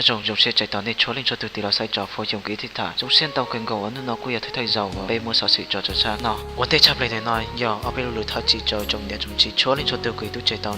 Zoo zoo siab txais tos nej txhua leej txhua tus tig los saib tso Fuab Xyooj Kis Xib Tham. Zoo siab ntau kawg nkaus uas hnub no kuj yog thawj thawj zaus uas peb muaj xov xwm tso rau sab no. Ua ntej tshaj plaws ntawm no yog ob peb lo lus thov txim rau tsoom niam tsoom txiv txhua leej txhua tus kws tub txais tos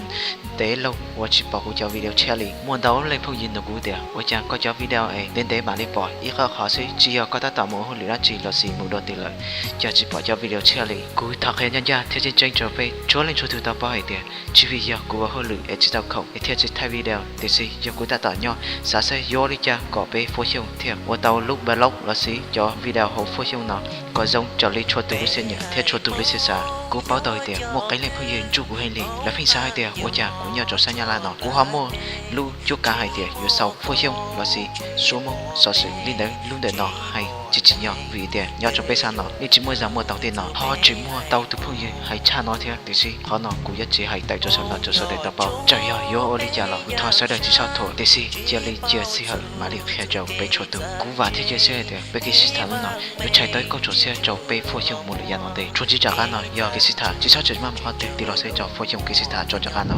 ntev lawm uas tsis pom kuv cov video tshiab li. Muaj ntau leej phooj ywg nug kuv tias ua cas koj cov video es ntev ntev mam li pom ib qho qhov xwb, tsis yog koj tab tom mus ua hauj lwm dab tsi los sis mus dua twg lawm, cas tsis pom cov video tshiab li. Kuv thov qhia ncaj ncaj thiab tseeb tseeb rau peb txhua leej txhua tus tau paub hais tias tsis vim yog kuv ua hauj lwm es tsis tau khoom es thiaj tsis thaij video, tiam sis yog kuv tab tom nyob xav saib yuav ua li cas kom peb Fuab Xyooj thiaj ua tau lub vlog los sis cov video hauv Fuab Xyooj no kom zoo raws li txhua tus lub siab nyiam thiab txhua tus lub siab xav. Kuv paub tau hais tias muaj qee leej phooj ywg ntsuj kuv heev li, lawv pheej xav hais tias ua cas kuv nyob rau sab Nyab Laj no kuv ho muaj lub cuab kav hais tias yuav xaus Fuab Xyooj los sis Suab Moob xov xwm li ntawd. Lub ntawm no hais tsis tsim nyog vim tias nyob rau peb sab no yeej tsis muaj zog muaj tau tej no, ho tsis muaj tau tus phooj ywg hais tshaj no thiab. Tiam sis qhov no kuv yuav tsis hais tawm rau saum no rau sawv daws tau paub. Txawm yog yuav ua li cas los kuv thov sawv daws tsis txhob thuam, tiam sis cia li cia sij hawm mam li qhia rau peb txhua tus. Kuv vam thiab cia siab hais tias peb Kis Xib Tham hnub no yuav txhais tau ib kauj ruam tshiab rau peb Fuab Xyooj mus lawm yav tom ntej. Txuas ntxiv rov qab no yog Kis Xib Tham tsis txhob tsam maj mus qhov twg tig los saib tso Fuab Xyooj Kis Xib Tham tso rov qab no.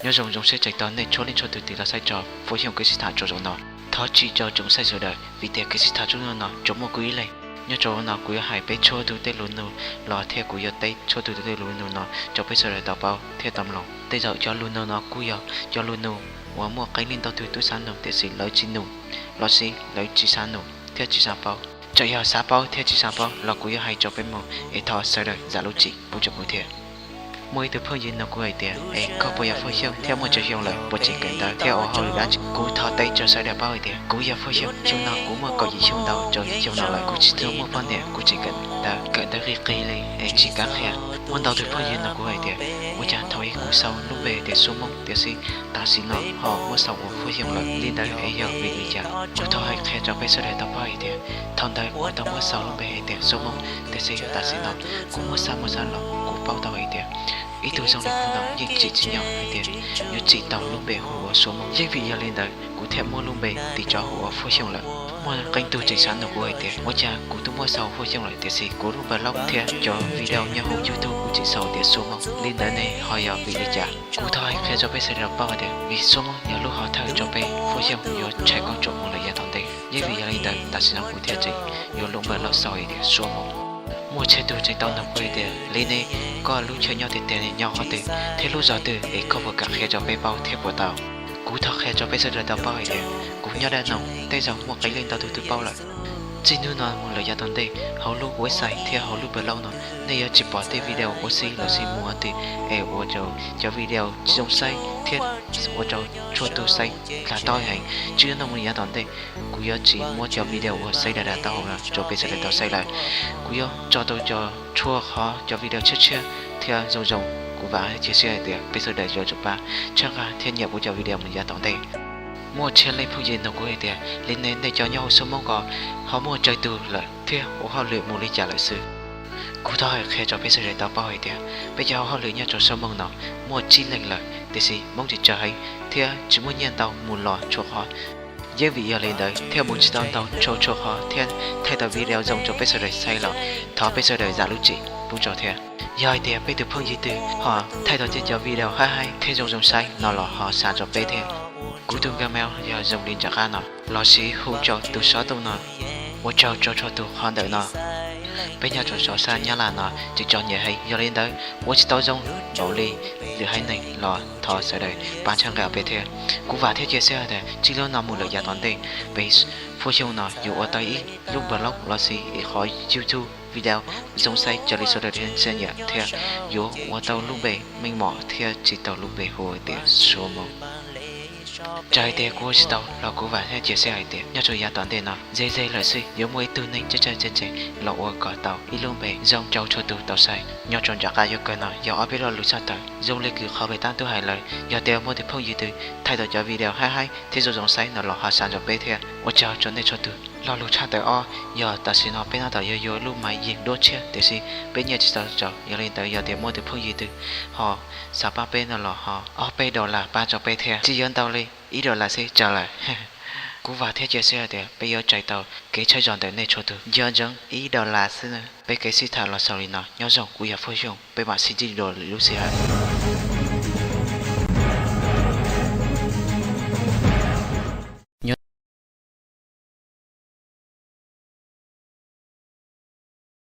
Nyob zoo zoo siab txais tos nej txhua leej txhua tus tig los saib tso Fuab Xyooj Kis Xib Tham tso zaum no. Thov txim rau tsoom saib sawv daws vim tias Kis Xib Tham tso zaum no tsuas muaj kuv ib leeg. Nyob rau no kuv yuav hais peb txhua tus tej lus nug los thiab kuv yuav teb txhua tus tej lus nug no rau peb sawv daws tau paub thiab tau mloog. Tej zaum cov lus nug no kuj yog cov lus nug uas muaj qee leej ntau tus twb xav nug tiam sis lawv tsis nug los sis lawv tsis xav nug thiab tsis xav paub. Txawm yog xav paub thiab tsis xav paub los kuv yuav hais rau peb mloog es thov sawv daws zam lub txim pub rau kuv thiab. Muaj ib tug phooj ywg nug kuv hais tias es koj puas yog Fuab Xyooj thiab muaj tsawg xyoo lawm, puas tseem kawm ntawv thiab ua hauj lwm dab tsi? Kuv thov teb rau sawv daws paub hais tias kuv yog Fuab Xyooj, xyoo no kuv muaj kaum yim xyoo ntau rau yim xyoo no lawm, kuv tsis tau muaj poj niam, kuv tseem kawm ntawv, kawm ntawv qis qis li es tsis kam qhia. Muaj ntau tus phooj ywg nug kuv hais tias ua cas thaum ub kuv sau lub npe tias Suab Moob tiam sis tam sim no ho muab sau ua Fuab Xyooj lawm, li ntawd es yog vim li cas? Kuv thov hais qhia rau peb sawv daws tau paub hais tias thaum ntawd kuv tau muab sau lub npe hais tias Suab Moob, tiam sis tam sim no kuv muab xav mus xav los kuv paub tau hais tias ib tug zoo li kuv no yeej tsim tsis nyog hais tias yuav tsim tau lub npe hu ua Suab Moob. Yeej vim yog li ntawd kuv thiaj muab lub npe tis rov hu ua Fuab Xyooj lawm. Muaj qee tug tseem xav nug kuv hais tias ua cas kuv twb muab sau Fuab Xyooj lawm tiam sis kuv lub npe loj thiab cov video nyob hauv YouTube kuv tseem sau tias Suab Moob, li ntawd ne ho yog vim li cas? Kuv thov hais qhia rau peb sawv daws paub hais tias vim Suab Moob yog lub hom thawj rau peb Fuab Xyooj yuav tshais koob txuas mus lawm yav tom ntej. Yeej vim yog li ntawd tam sim no kuv thiaj tseem yuav lub npe loj xaus hais tias Suab Moob. Muaj txhua tus tseem tau nug kuv hais tias li ne koj lub chaw nyob tiag tiag ne nyob qhov twg thiab lub zos twg es koj puas kam qhia rau peb paub thiab puas tau? Kuv thov qhia rau peb sawv daws tau paub hais tias kuv nyob dab no tej zaum muaj qee leej ntau tus twb paub lawm. Txij hnub no mus lawm yav tom ntej hauv lub website thiab hauv lub blog no nej yuav tsis pom tej video ua si los sis mus qhov twg es ua rau cov video tsis zoo saib thiab ua rau txhua tus saib dag taub heev. Txij hnub no mus yav tom ntej kuv yuav tsis muab cov video uas saib dag dag taub hau no rau peb sawv daws tau saib lawm. Kuv yuav tso tau cov txhua qhov cov video tshiab tshiab thiab zoo zoo. Kuv vam thiab cia siab hais tias peb sawv daws yuav tsum pab tshaj nqa thiab nyiam kuv cov video mus yav tom ntej. Muaj txhua leej phooj ywg nug kuv hais tias li ne nej cov nyob hauv Suab Moob ko ho muaj tsawg tus lawm thiab ua hauj lwm mus li cas lawm xwb? Kuv thov hais qhia rau peb sawv daws tau paub hais tias peb cov ua hauj lwm nyob rau Suab Moob no muaj tsib leeg lawm, tiam sis Hmoob tsis tsawg heev thiab tsis muaj nyiaj ntau mus los txhua qhov. Yeej vim yog li ntawd thiaj mus tsis tau ntau txhua txhua qhov thiab thaij tau video zoo rau peb sawv daws saib los thov peb sawv daws zam lub txim pub rau thiab. Yog hais tias peb tus phooj ywg twg ho thaij tau tej cov video haib haib thiab zoo zoo saib no los ho xa rau peb thiab. Kuv tus Gmail yog zoo li nram qab no los sis hu rau tus xov tooj no. Ua tsaug rau txhua tus qhov ntawm no. Peb nyob rau sab Nyab Laj no tseem txom nyem heev, yog li ntawd ua tsis tau zoo npaum li lwm haiv neeg los thov sawv daws pab tshaj nqa peb thiab. Kuv vam thiab cia siab hais tias txij hnub no mus lawm yav tom ntej peb Fuab Xyooj no yuav ua tau ib lub blog los sis ib qhov YouTube video zoo saib raws li sawv daws siab nyiam thiab yuav ua tau lub npe meej mom thiab tsis tau lub npe hu tias Suab Moob. Txawm hais tias kuv ua tsis tau los kuv vam thiab cia siab hais tias nyob rau yav tom ntej no ze ze lawm xwb yuav muaj ib tug neeg tseem ceeb los ua kom tau ib lub npe zoo rau txhua tus tau saib. Nyob rau nram qab yuav kawg no yog ob peb lo lus tshaj tawm zoo li kws qhov pem tab tub hais lawm, yog tias muaj tus phooj ywg twg thaij tau cov video haib haib thiab zoo zoo saib no los ho xa rau peb thiab. Ua tsaug rau nej txhua tus. Lo lus tshaj tawm ob yog tam sim no peb tab tom yuav yuav lub Maiv Yees duab tshiab, tiam sis peb nyiaj tsis tau txaus. Yog li ntawd yog tias muaj tus phooj ywg twg ho xav pab peb no los ho ob peb dollar pab rau peb thiab, tsis yuav ntau li, ib dollar xwb tsaws lawm. Kuv vam thiab cia siab hais tias peb yuav txais tau kev tshaib zog ntawm nej txhua tus. Nco ntsoov, ib dollar xwb na. Peb kev sib tham los xaus li no, nyob zoo, kuv yog Fuab Xyooj, peb mam sib ntsib dua lwm lub sij hawm.